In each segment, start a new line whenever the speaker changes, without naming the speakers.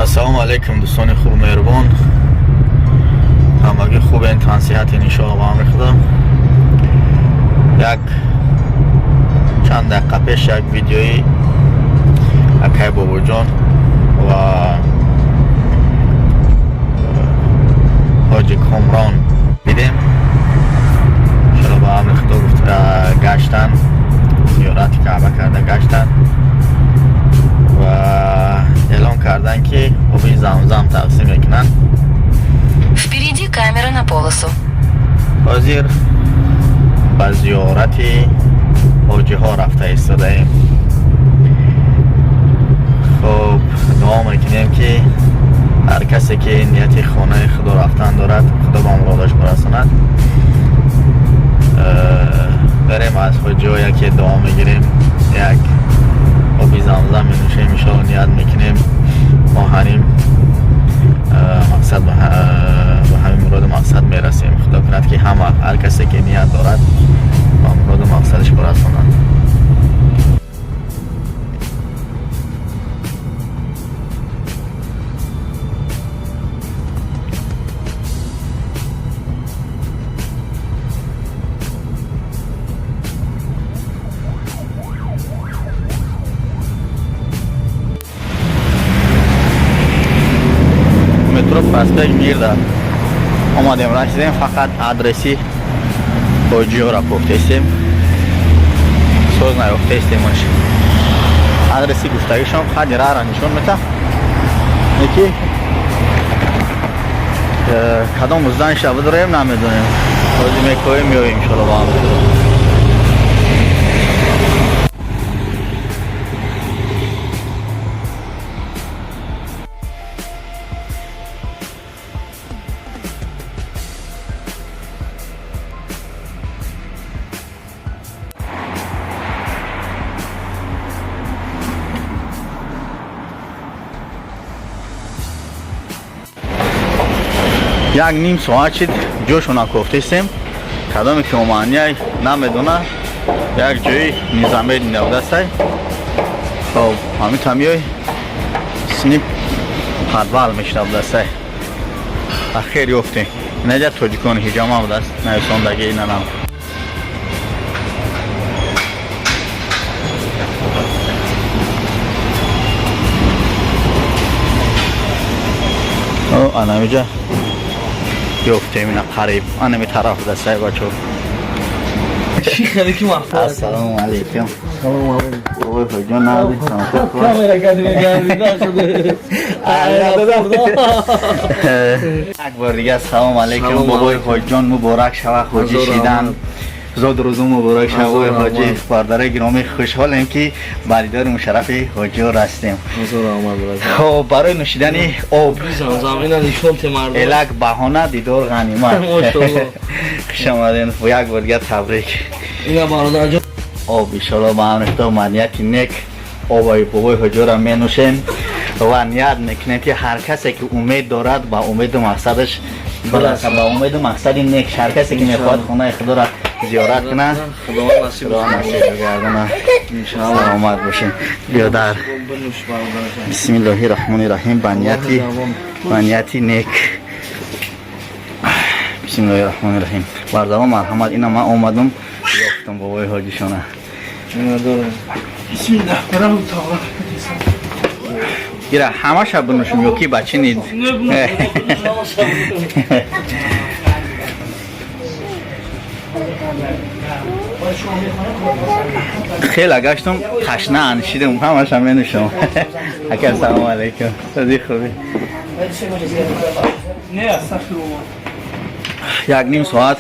Ассалому алайкум, дӯстони хуб, меҳрубон, ҳамагӣ хубен, тансиҳатен, иншоалло, ба амри Худо. Як чанд дақиқа пеш як видеои акай Бобоҷон ва ҳоҷи Комрон дидем. Иншоалло, ба амри Худо, гуфт гаштан, зиёрати Каъба карда гаштан ва эълон карданд, ки оби Замзам тақсим мекунанд.
Впереди камера на полосу.
Ҳозир ба зиёрати ҳоҷиҳо рафта истодаем. Хуб, дуо мекунем, ки ҳар касе ки нияти хонаи Худо рафтан дорад, Худо ба муродаш барасонад. Берем, аз ҳоҷиҳо яке дуо мегирем, як оби Замзам менӯшем, иншоалло. Ният мекунем, мо ҳаним мақсад ба ҳамин муроду мақсад мерасем. Худо кунад, ки ҳама, ҳар касе ки ният дорад, ба муроду мақсадаш барасонад. Метро Проспект Мирда омадем, расидем, фақат адреси ҳоҷиёра кофтестем, соз наёфтестемаш. Адреси гуфтагишон хади рара нишон мета, яки кадом зданша бидорем, намедонем. Ҳозир мекоем, меоем, иншоалло, ба амри Худо. Як ним соат шид, ҷошона кофтестем. Кадоме ки омаания намедона, як ҷои низамед набудастай. Хоб, ҳамин тамиёй снип подвал мешуда будастай. Ахир ёфтем. Инаҷа тоҷикони ҳиҷома будаст, нависондаги инанам. Анамиҷа ёфтем, ина қариб анами тараф будастай, бачо.
Чӣ хеле ки маҳфил.
Ассалому алайкум.
Салом алейкум.
Ой, ҳоҷон, нади.
Камера кардем, гардида шуд.
Як бор дига салом алейкум,
Салом
бобои
алейкум.
ҳоҷон, муборак шава ҳоҷӣ
Ҳазор
шидан.
раҳмат.
Зод рӯзу муборак шава, бобои
Ҳазор
ҳоҷӣ.
раҳмат.
Бародари гиромӣ, хушҳолем, ки ба дидори мушаррафи ҳоҷиҳо расидем.
Ҳазор раҳмат, бародар.
Хоб, барои нӯшидани об.
Замзам ина нишон те мардум.
Элак баҳона, дидор ғанимат.
Мошалло.
Хуш омадем, як бор дига табрик.
Ина, бародар ҷон.
Об, иншоалло, ба амри Худо, манияти нек обои бобои ҳоҷиҳоро менӯшем ва ният мекунем, ки ҳар касе ки умед дорад, ба умеду мақсадаш бирасад, ба умеду мақсади нек, ҳар касе ки мехоҳад хонаи Худоро зиёрат кунад,
Худованд насиб
Худо насиб гардонад.
Иншоалло.
Саломат бошед, биёдар.
Бинӯш, бародар ҷон.
Бисмиллоҳи раҳмони раҳим, ба нияти нек, бисмиллоҳи раҳмони раҳим. Бардарон, марҳамат, ина ман омадам, ёфтам бобои ҳоҷишона.
Ина дорем.
Бисмиллах, барам таала.
Ира ҳамаша бинӯшум ё ки ба чӣ нид?
Не, бинӯш.
Хеле гаштум, ташна аншидам, ҳамаша менӯшам. Ака, салому алайкум, сази хуби?
Не, астағфируллоҳ.
Як ним соат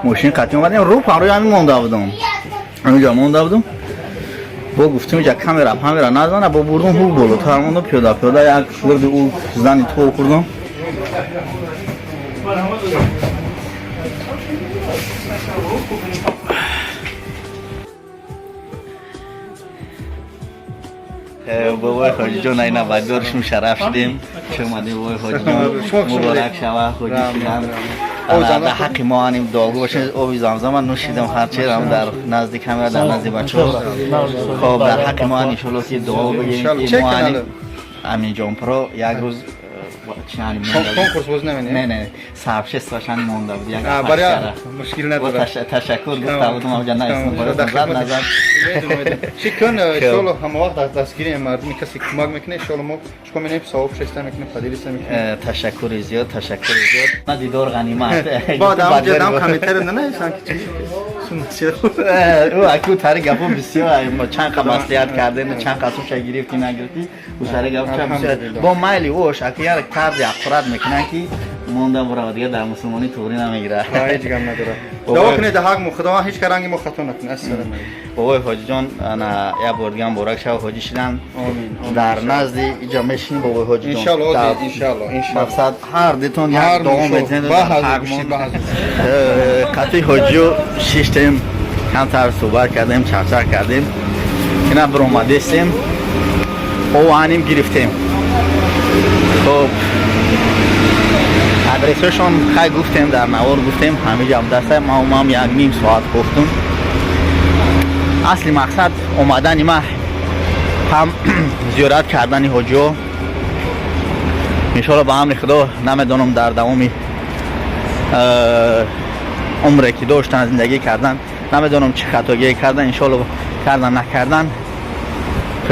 мошин қатӣ омадем, рӯ паҳрӯи ҳамин монда будам, ҳаминҷо монда будам. Бо гуфтем, иҷа камера памера назана, бо бурдум, ҳу болотар мондам, пиёда пиёда як гирди ӯ зани то хӯрдам.
Марҳамат.
Бобои ҳоҷиҷон, айна ба дидориш мушарраф шудем. Хуш омадем, бобои ҳоҷиҷон, муборак шава ҳоҷӣ шудан. Дар ҳаққи мо аним дуогӯ бошед. Оби Замзама нӯшидам, ҳарчерам дар назди камера, дар назди бачаҳо. Хоб, дар ҳаққи мо ан, иншоалло, ки дуо бигем, ки мо аним. Аминҷон Про як рӯз чиани монда буд.
Конкурс боз намени?
Не, сообществошан монда буд. Як
А, баря мушкил надорад.
Ташаккур гуфта будам, авҷа наистам. Барои зад назад.
Чӣ кун, иншоалло, ҳама вақт дар дастгирии мардуми, касе кӯмак мекунад, иншоалло, мо чикор менем, савоб шеста мекунем, поделиться мекунем.
Ташаккури зиёд, ташаккури зиёд. На, дидор ғанимат.
Баъд ҳамҷа дам комментариям нанависам ки чӣ суннат.
Ӯ аку тари гапо бисёр, мо чанд қа маслиҳат кардем, чанд қа сумша гирифтӣ, нагирифтӣ, ӯ сари гапо чанд бисёр.
Алҳамдулиллоҳ.
Бо майли ӯш аку як тарзи ақурат мекунанд, ки монда бурава, дигар дар мусулмонӣ туғрӣ намегирад.
Ҳеҷ гап надорад. Дуо кунед ҳақ мо, Худованд ҳеҷ ранги мо хато накунад. Ассалому алайкум.
Бобои ҳоҷиҷон, ана як бор дигар муборак шав, ҳоҷӣ шидан.
Омин.
Дар назди иҷо мешинӣ, бобои ҳоҷиҷон.
Иншалло, иншалло, иншалло.
Мақсад, ҳар дитон як дуо метинед.
Ба ҳазур гӯшти, ба ҳазур.
Қатъи ҳоҷиё шиштем, камтар суҳбат кардем, чарчар кардем, ина биромадестем, ованим гирифтем. Хоб, адресҳошон хай гуфтем, дар навор гуфтем, ҳамиҷам даста. Ма омам, як ним соат гуфтум. Асли мақсад омадани ма ҳам зиёрат кардани ҳоҷиҳо, иншоалло, ба амри Худо. Намедонам, дар давоми умре ки доштан, зиндагӣ кардан, намедонам, чӣ хатогие кардан, иншоалло, кардан, накардан,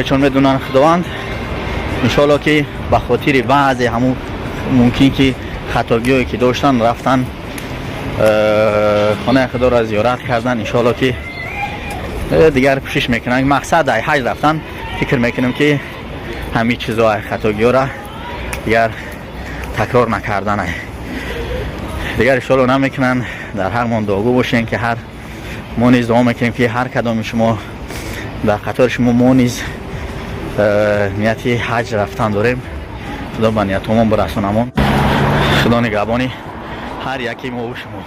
чун медонанд Худованд. Иншоалло, ки ба хотири баъзе ҳамун мумкин ки хатогиҳое ки доштан, рафтан, хонаи Худоро зиёрат кардан. Иншоалло, ки дигар кӯшиш мекунанд. Мақсад ай ҳаҷ рафтан, фикр мекунем, ки ҳамин чизо, ай хатогиҳоро дигар такрор накардан, ай дигар иншоалло намекунанд. Дар ҳар мон дуогӯ бошем, ки ҳар мо низ дуо мекунем, ки ҳар кадоми шумо, дар қатори шумо мо низ нияти ҳаҷ рафтан дорем. Худо ба ниятҳомон бирасонамон. Худо нигаҳбони ҳар яки мову шумо.